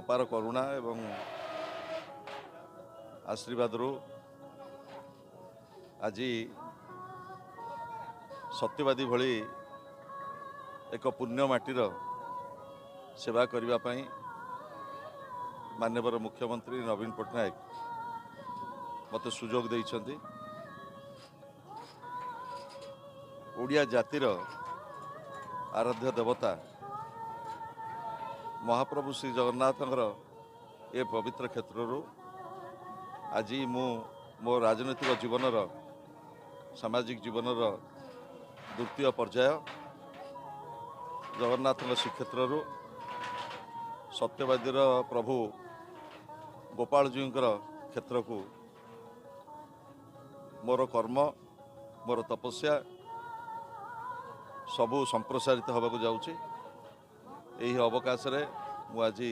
ଅପାର କରୁଣା ଏବଂ ଆଶୀର୍ବାଦରୁ ଆଜି ସତ୍ୟବାଦୀ ଭଳି ଏକ ପୁଣ୍ୟ ମାଟିର ସେବା କରିବା ପାଇଁ ମାନ୍ୟବର ମୁଖ୍ୟମନ୍ତ୍ରୀ ନବୀନ ପଟ୍ଟନାୟକ ମୋତେ ସୁଯୋଗ ଦେଇଛନ୍ତି। ଓଡ଼ିଆ ଜାତିର ଆରାଧ୍ୟ ଦେବତା ମହାପ୍ରଭୁ ଶ୍ରୀ ଜଗନ୍ନାଥଙ୍କର ଏ ପବିତ୍ର କ୍ଷେତ୍ରରୁ ଆଜି ମୁଁ ମୋ ରାଜନୈତିକ ଜୀବନର, ସାମାଜିକ ଜୀବନର ଦ୍ୱିତୀୟ ପର୍ଯ୍ୟାୟ ଜଗନ୍ନାଥଙ୍କ ଶ୍ରୀକ୍ଷେତ୍ରରୁ ସତ୍ୟବାଦୀର ପ୍ରଭୁ ଗୋପାଳଜୀଙ୍କର କ୍ଷେତ୍ରକୁ ମୋର କର୍ମ, ମୋର ତପସ୍ୟା ସବୁ ସମ୍ପ୍ରସାରିତ ହେବାକୁ ଯାଉଛି। ଏହି ଅବକାଶରେ ମୁଁ ଆଜି